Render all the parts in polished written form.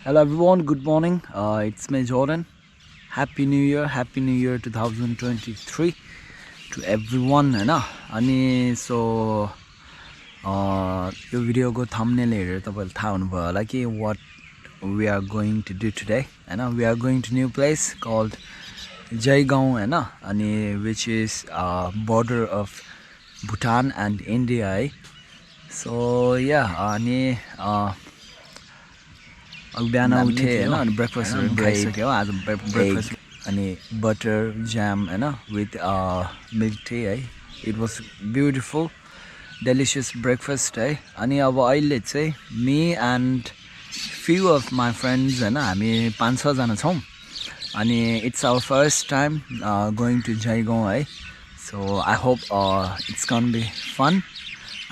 Hello everyone, good morning. It's me Jordan. Happy New Year 2023 to everyone. है ना अनि यो भिडियोको थम्बनेल हेरेर तपाईहरुले थाहा हुनुभयो होला कि what we are going to do today. हैन we are going to new place called Jaigaon हैन अनि which is border of Bhutan and India है. So yeah अनि बिहान उठे हैन अनि ब्रेकफास्ट खाइसक्यो आज ब्रेकफास्ट अनि बटर जाम हैन विथ मिल्क टी है. It was beautiful delicious breakfast है. अनि अब अहिले चाहिँ me and few of my friends हैन हामी 5-6 जना छौं अनि it's our first time going to Jaigaon है. So I hope it's gonna be fun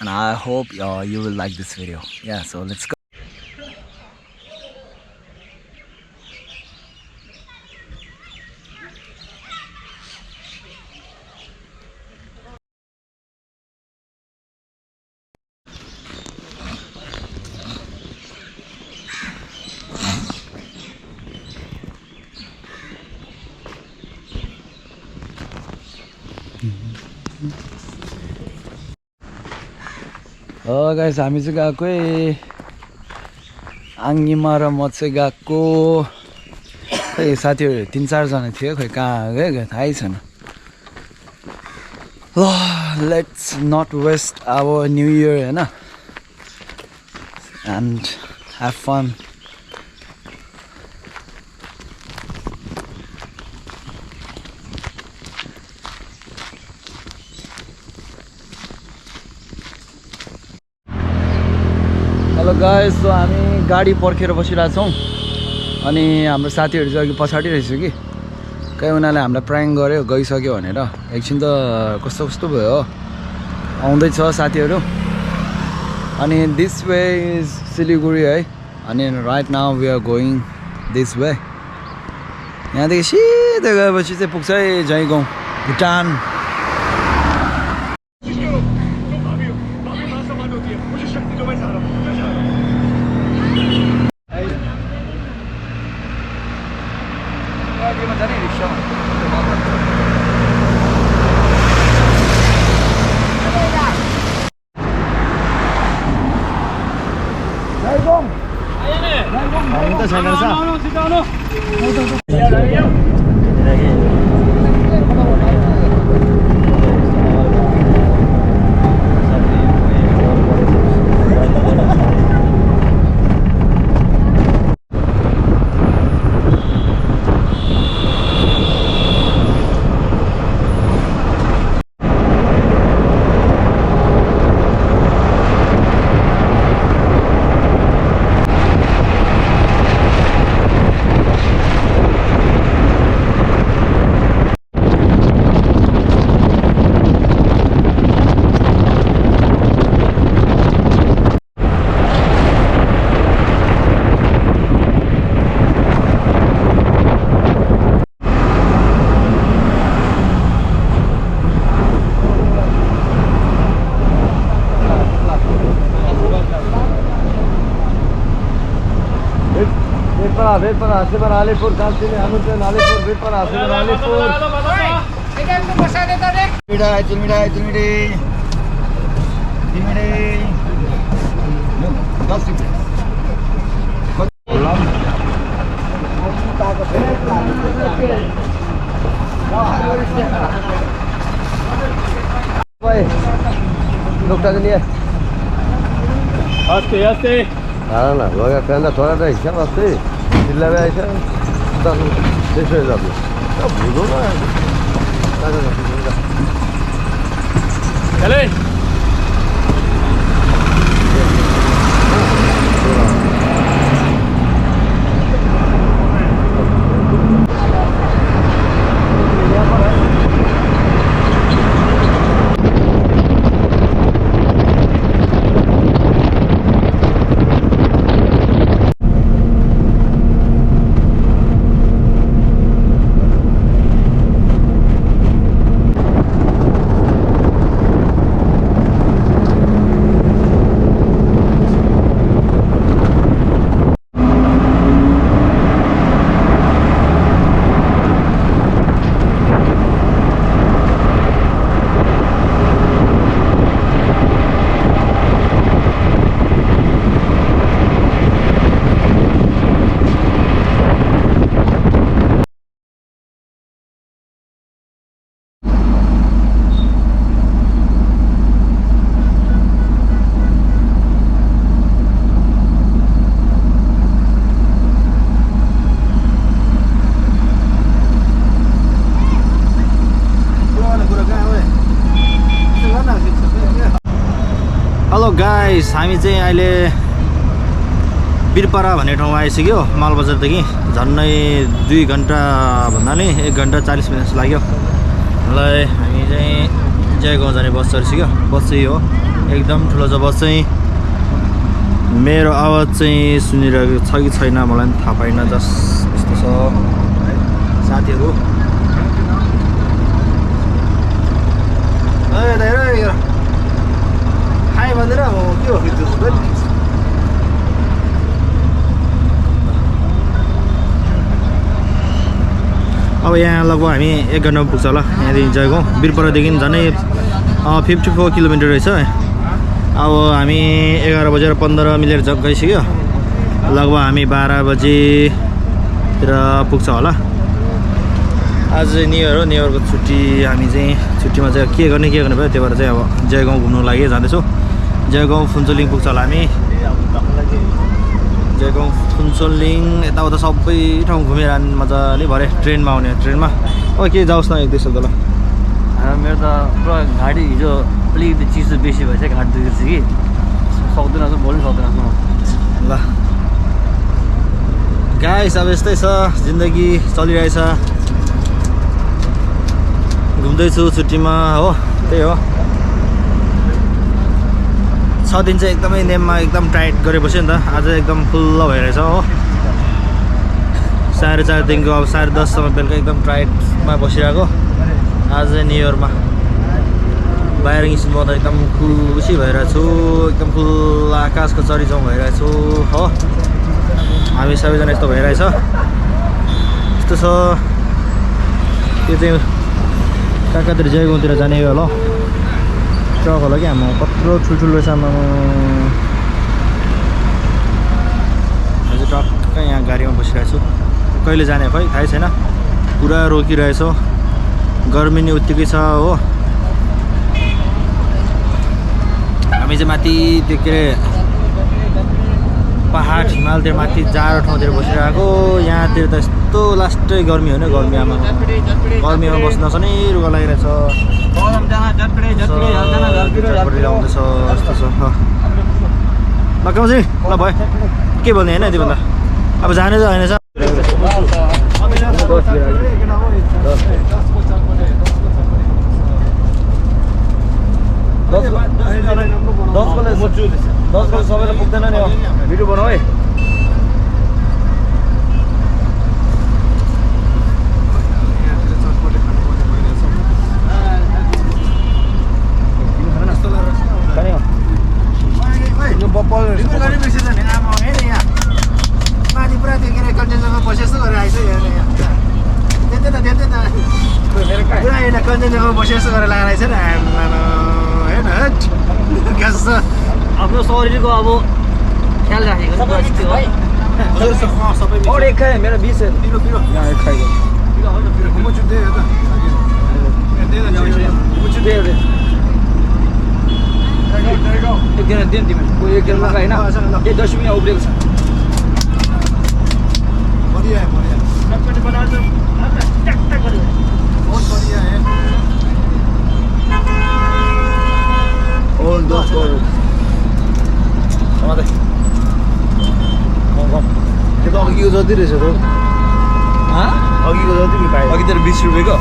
and I hope you will like this video. Yeah, so let's go. Guys हामी चाहिँ गएकै आङ्गीमा र म चाहिँ गएको खै साथीहरु 3-4 जना थियो खै कहाँ गयो थाहै छैन. Let's not waste our new year हैन and have fun. Hello guys, so हामी गाडी पर्खेर बसिरहेको छौँ अनि हाम्रो साथीहरू चाहिँ अघि पछाडि रहेछ कि कहीँ उनीहरूले हामीलाई प्राङ्क गर्यो गइसक्यो भनेर. एकछिन त कस्तो कस्तो भयो आउँदैछ साथीहरू. अनि दिस वे इज सिलिगुडी है अनि right now we are going this way. यहाँदेखि सिधै गएपछि चाहिँ पुग्छ है Jaigaon Bhutan. Hasimara, Hasimara, Alipur, Kantin, Hamilton, Alipur, Vipar, Hasimara, Alipur. Midai, Tilmidai, Tilmidai. Tilmidai. No, that's it. Doctor के लिए आस्ते आस्ते हाँ ना लगा कहना थोड़ा सा हिसाब आस्ते जिला में ऐसा दस देश में जाते अब भूलो ना चले गाइस हामी चाहिँ अहिले बिरपारा भन्ने ठाउँमा आइसक्यो मालबजारदेखि झन्डै 2 घन्टा भन्दा नि 1 घन्टा 40 मिनट लाग्यो ल हामी चाहिँ जयगाउँ जाने बस चढिसक्यो बस चाहिँ हो एकदम ठुलो छ बस चाहिँ मेरो आवाज चाहिँ सुनिरहेको छ कि छैन मलाई पनि थाहा पाइन जस यस्तो छ साथीहरु ए दाइ हाई भनेर म के हो त्यो अब यहाँ लगभग हामी 1 घन्टामा पुग्छ होला यहाँदेखि जयगाउँ बिरपारादेखि झनै 54 किलोमिटर रहेछ अब हामी 11 बजेर 15 मिनेट गइसक्यो लगभग हामी 12 बजेतिर पुग्छ होला आज न्यू इयर हो न्यू इयरको छुट्टी हामी चाहिँ छुट्टीमा चाहिँ के गर्ने भयो त्यही भएर चाहिँ अब जयगाउँ घुम्नु लागि जाँदैछौँ जयगाउँ फुन्चोलिङ पुग्छ होला हामी जयगाउँ फुन्चोलिङ यताउता सबै ठाउँ घुमेर मजाले भरे ट्रेनमा आउने ट्रेनमा अब के जाओस् न एक दुई शब्द ल मेरो त पुरा घाँटी हिजो अलिकति चिसो बेसी भएछ घाँटी दुखेको छ कि सक्दैन बोल्नु सक्दैन ल गाइस अब यस्तै छ जिन्दगी चलिरहेछ घुम्दैछु छुट्टीमा हो त्यही हो 6 दिन चाहिँ एकदमै नेममा एकदम टाइट गरे बस्यो नि त आज एकदम फुल्ल भइरहेछ हो 4:30 देखिको अब 10:30 सम्म बेलुका एकदम टाइटमा बसिरहेको आज न्यू इयरमा बाहिर निस्किनु त एकदम खुसी भइरहेको छु एकदम फुल आकाशको चरिजाउँ भइरहेको छु हो हामी सबैजना यस्तो भइरहेछ यस्तो छ त्यो चाहिँ काकातिर जयगाउँतिर जाने होला ट्रक होला कि हाम्रो कत्रो ठुल्ठुलो रहेछ आमा आज टक्कै यहाँ गाडीमा बसिरहेको छु कहिले जाने खै थाहै छैन पुरा रोकिरहेछ गर्मी नि उत्तिकै छ हो हामी चाहिँ माथि त्यो के अरे पहाड हिमालतिर माथि जाडो ठाउँतिर बसिरहेको यहाँतिर त यस्तो लास्टै गर्मी होइन गर्मी आमा गर्मीमा बस्न नसनै रुगा लागिरहेछ आउँदैछ यस्तो छ लकाउ चाहिँ ल भयो के भन्ने होइन त्योभन्दा अब जाने त होइन दस बजे सबैलाई पुग्दैन नि भिडियो बनाऊ है आफ्नो शरीरको अब ख्याल राखेको मेरो 20 एक होइन 10 मिनट उब्रेको छ त्यो त अघिको जति रहेछ त अघिको जति पायो अघि त 20 रुपियाँको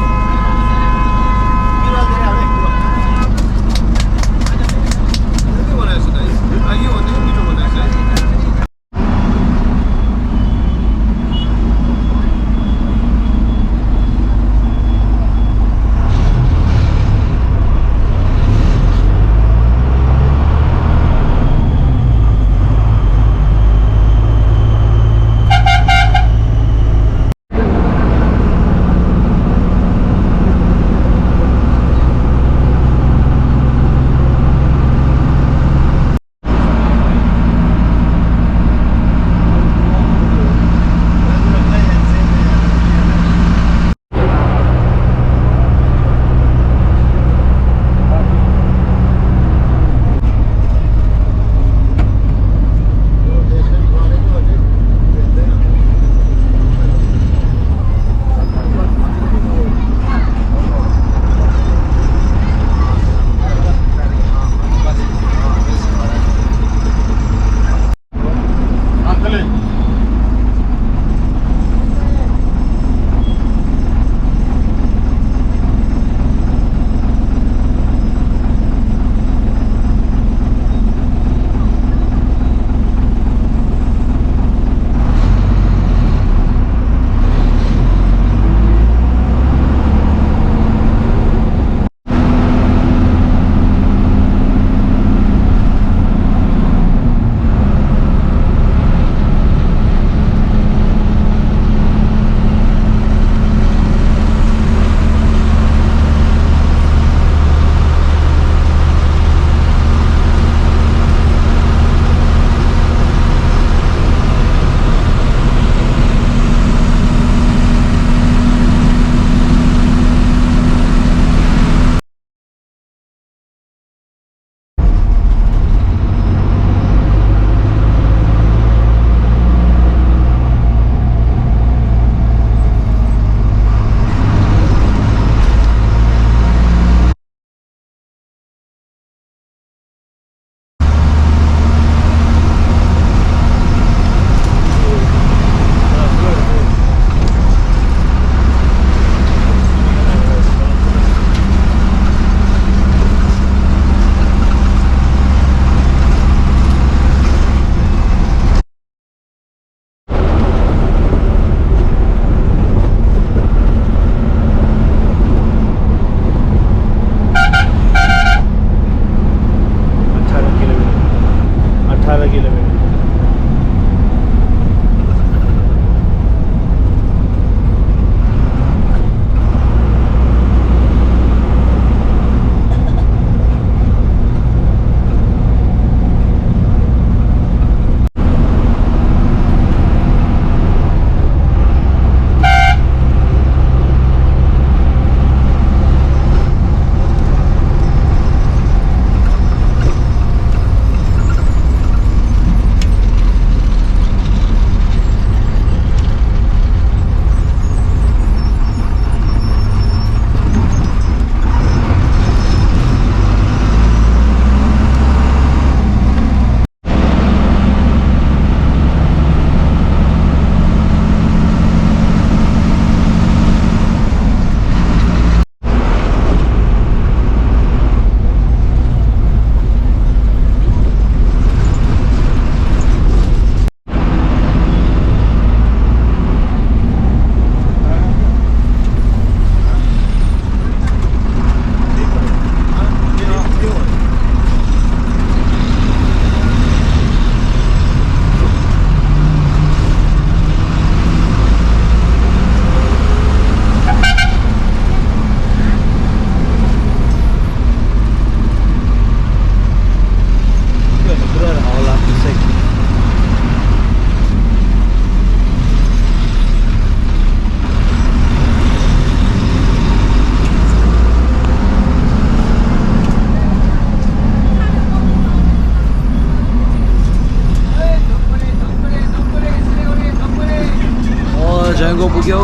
जयगाउँ पुग्यो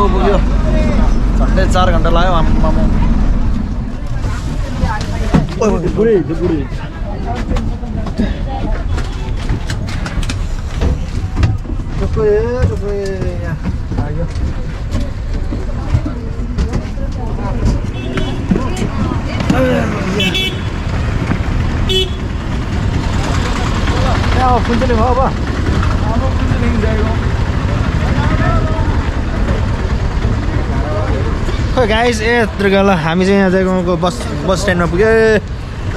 झन्डै 4 घन्टा लाग्यो आम्मामा बुढी चुप्रे यहाँ आयो फुन्चेली भयो अब खोइ गाइस यत्रो ल हामी चाहिँ यहाँ जयगाउँको बस स्ट्यान्डमा पुग्यो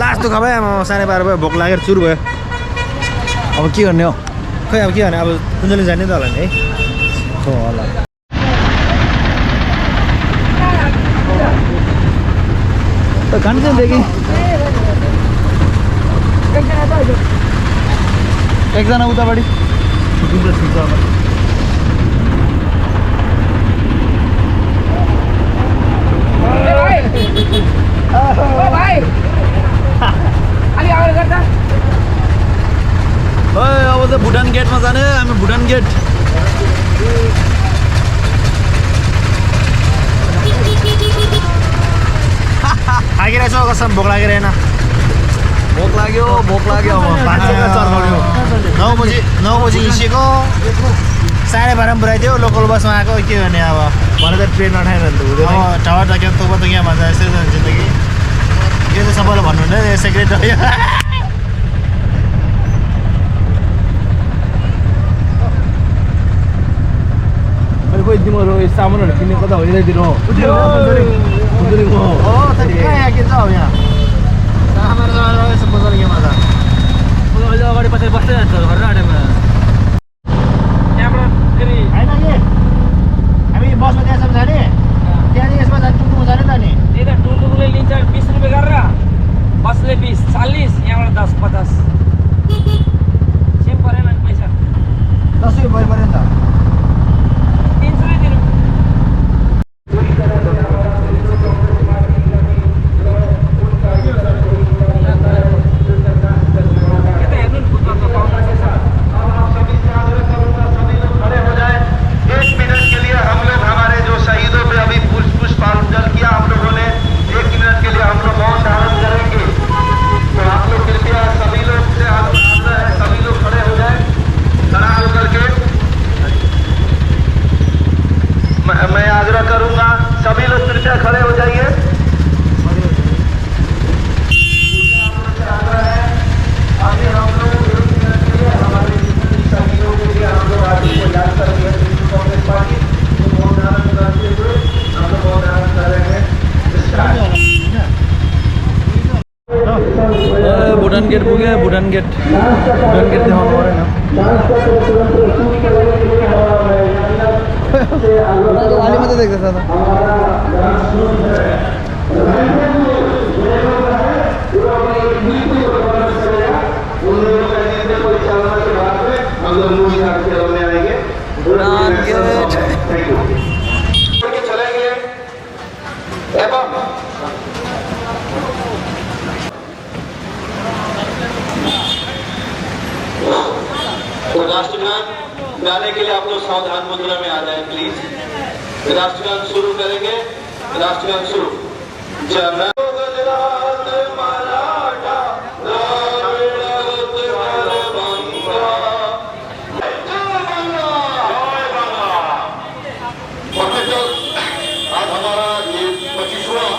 लास्ट दुःख भयो म 12:30 भयो भोक लागेर चुर भयो अब के गर्ने हो खोइ अब के गर्ने अब फुन्चेली जाने त होला नि है हो होला खान्छ देखि एकजना उतापट्टि अब त भुटान गेटमा जाने हामी भुटान गेट थाकिरहेछ कसम भोक लागिरहेन भोक लाग्यो अब 9 बजी निस्केको 12:30 पुऱ्याइदियो लोकल बसमा आएको के गर्ने अब भने त ट्रेन नठाएर त हुँदैन टावर टक्या तोपा त यहाँ भन्छ यस्तै छ जिन्दगी यो त सबैलाई भन्नु हुँदैन सेक्रेट हो कोही तिम्रो सामानहरू किन्ने कता भइदिनु हो कहाँ किन्छ अब यहाँ सामान यसो बजार केमा त अहिले अगाडि पछि बस्दै जान्छ घर आडेमा यहाँबाट फेरि होइन कि हामी बसमा त्यहाँसम्म जाने त्यहाँदेखि यसमा जाने टुटुमा जाने त नि त्यही त टुटुले लिन्छ 20 रुपियाँ गरेर बसले 20 40 यहाँबाट 10 50 सेम परेन नि पैसा 10 रुपियाँ पऱ्यो नि त 300 दिनु मैं आग्रह करूंगा सभी लोग कृपया खड़े हो जाइए अभी हम लोग हमारे शहीदों के लिए हम लोग आज को याद करेंगे कांग्रेस पार्टी मौन धारण करते हुए हम लोग मौन धारण कर रहे हैं भुटान गेट पुग्यो भुटान गेट देखाउनु परेन वाली मात्रै देख्दैछ त चलेंगे एवं राष्ट्रगान गाने के लिए आप लोग सावधान मुद्रा में आ जाए प्लीज राष्ट्रगान शुरू करेंगे राष्ट्रगान शुरू जय आज हमारा ये 25वां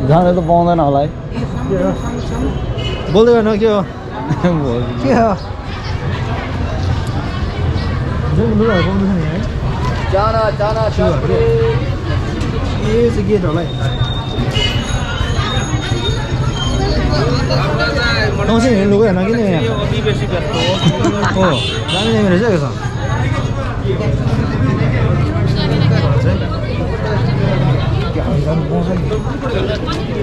जाँदा त पाउँदैन होला है बोल्दै गर्नु के हो के हो जाना के चाहिँ गेट होला है 평생 일로 가 나기네. 다음에 내면 되죠 그래서.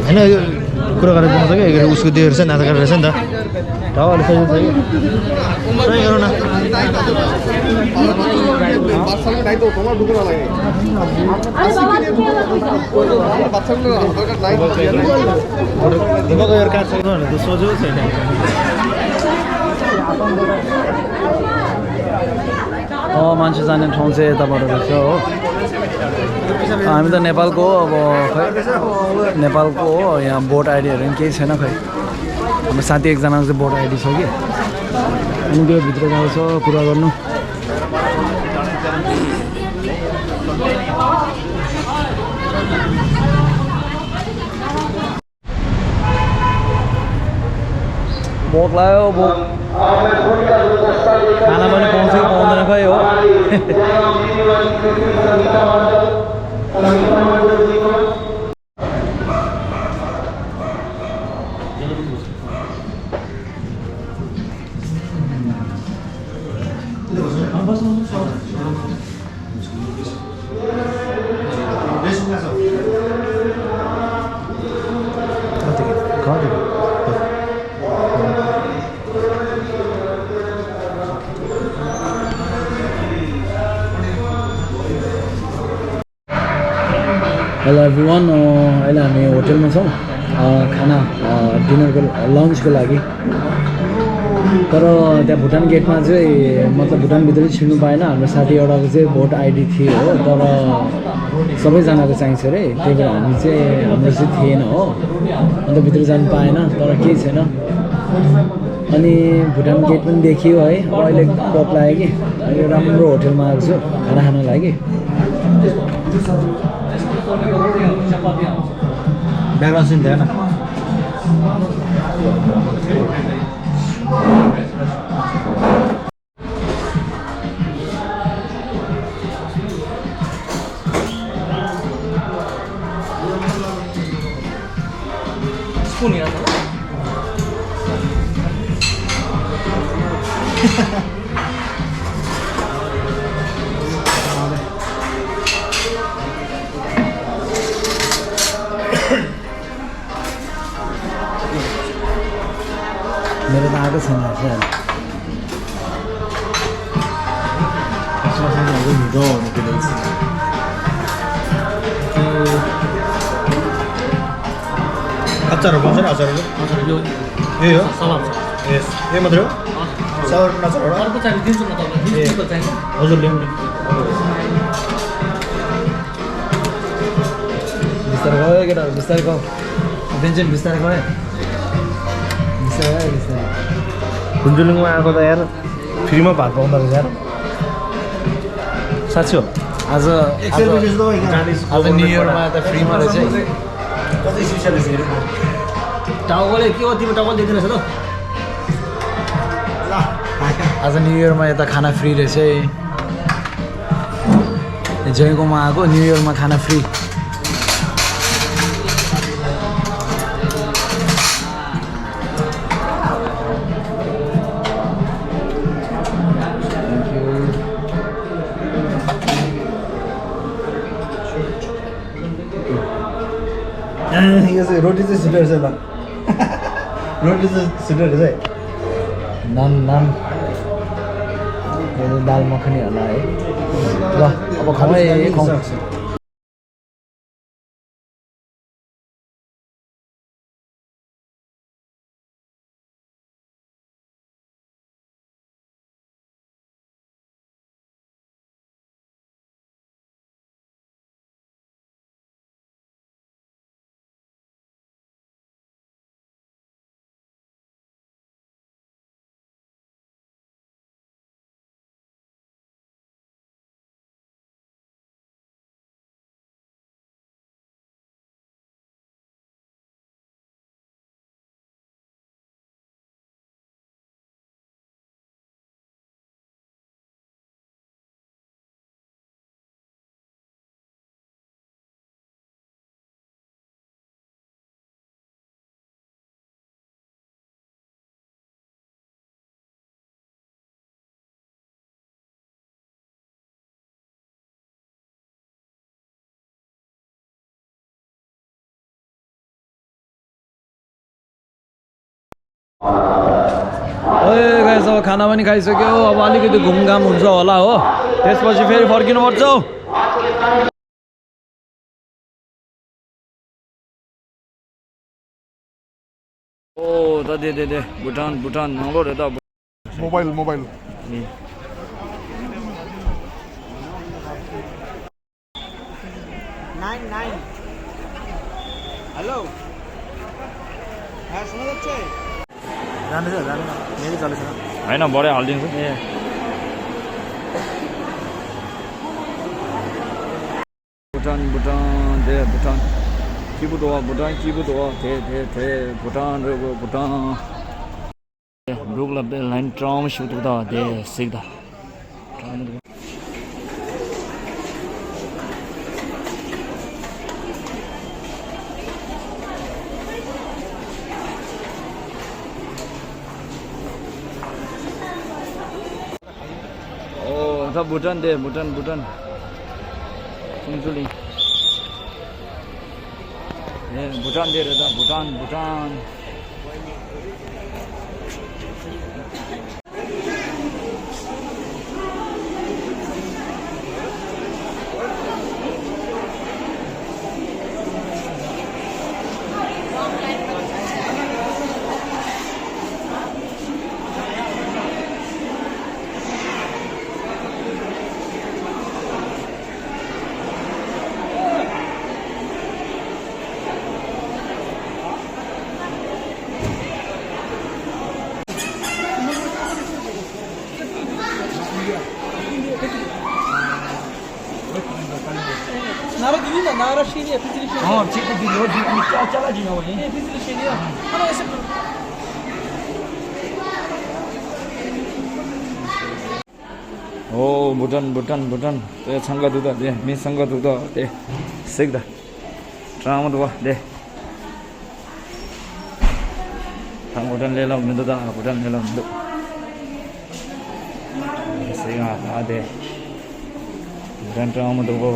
हैन यो कुरा गरेर पाउँछ क्या यो उसको त्यो रहेछ नाता गरेर रहेछ नि त ढावाले सजिलो छ कि ट्राई गरौँ न दिमाग यार काट्छ भने त सोझो छैन मान्छे जाने ठाउँ चाहिँ यताबाट रहेछ हो हामी त नेपालको हो अब खै नेपालको हो यहाँ भोट आइडीहरू पनि केही छैन खै हाम्रो साथी एकजनाको चाहिँ भोट आइडी छ कि अनि त्यो भित्र जाँदैछ कुरा गर्नु भोक लाग्यो भोक खाना पनि पाउँछ कि पाउँदैन खै हो हेलो एभ्रिवान अहिले हामी होटलमा छौँ खाना डिनरको लन्चको लागि तर त्यहाँ भुटान गेटमा चाहिँ मतलब भुटानभित्र छिर्नु पाएन हाम्रो साथी एउटाको चाहिँ भोट आइडी थियो हो तर सबैजनाको चाहिन्छ अरे त्यही भएर हामी चाहिँ हाम्रो चाहिँ थिएन हो अन्त भित्र जानु पाएन तर केही छैन अनि भुटान गेट पनि देखियो है अहिले एकदम भोक लाग्यो कि अहिले राम्रो होटलमा आएको छु खाना खानु लागि ब्याकग्राउन्ड सिन थिएन स्पुन यहाँ मेरो त आएको छैन अचारहरू पाउँछ नि अचारहरू यही हो यस यही मात्रै हो सवारको अचारहरू अर्को चाहिन्छ दिन्छु म तपाईँलाई चाहिन्छ हजुर ल्याउनु नि बिस्तारै गयो केटाहरू बिस्तारै गयो दिन्छु नि बिस्तारै गयो बिस्तारै बिस्तारै कुन्जुलिङमा आएको त यार फ्रीमा भात पाउँदो रहेछ यार साँच्ची हो आज आज न्यु इयरमा त फ्रीमा रहेछ कति स्पेसल रहेछ हेरेको टाउकोले के हो तिम्रो टाउको देख्दैन रहेछ त आज न्यु इयरमा यता खाना फ्री रहेछ जयगाउँमा आएको न्यु इयरमा खाना फ्री यो चाहिँ रोटी चाहिँ छिटो रहेछ ल रोटी चाहिँ छिटो रहेछ है नान नान दाल मखनी होला है ल अब खाउँ गाइस अब खाना पनि खाइसक्यो अब अलिकति घुमघाम हुन्छ होला हो त्यसपछि फेरि फर्किनुपर्छ हौ ओ त दे भुटान नलो रे त मोबाइल हेलो जाँदैछ मेरै चलेछ हैन बढे हाल्दिन्छु ए भुटान किबुदो थे भुटान ब्रुकला लाइन ट्राम शुट दा दे सिगदा ओ सब भुटान सुनसुली ए भुटान दे रे भुटान हाँ ठीक है वीडियो चला जी हो ये ओ भुटान ते संग दुदा दे मी संग दुदा दे सिगदा ट्राम दुवा दे हम भुटान ले लो मैं दुदा भुटान ले लो दु सिगा आ दे भुटान ट्राम दुवा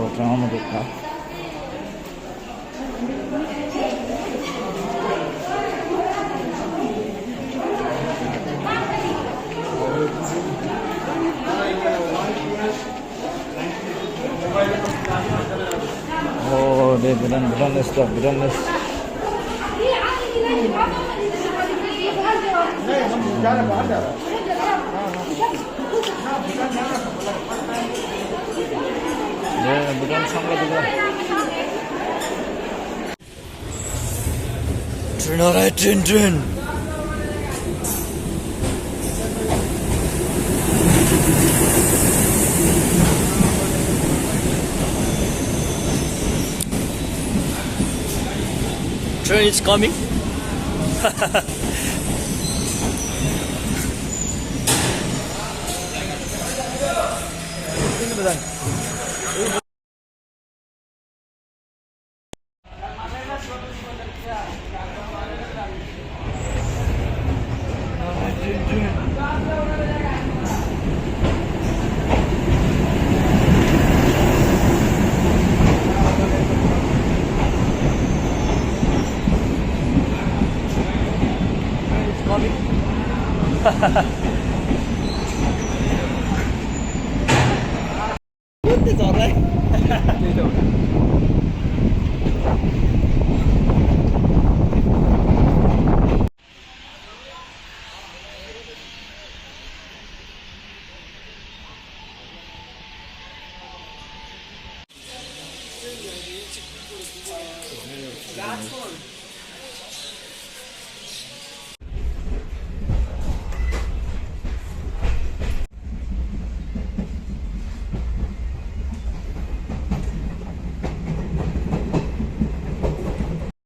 Oh, deh budan stuff. Deh budan sama juga. Train. Train is coming.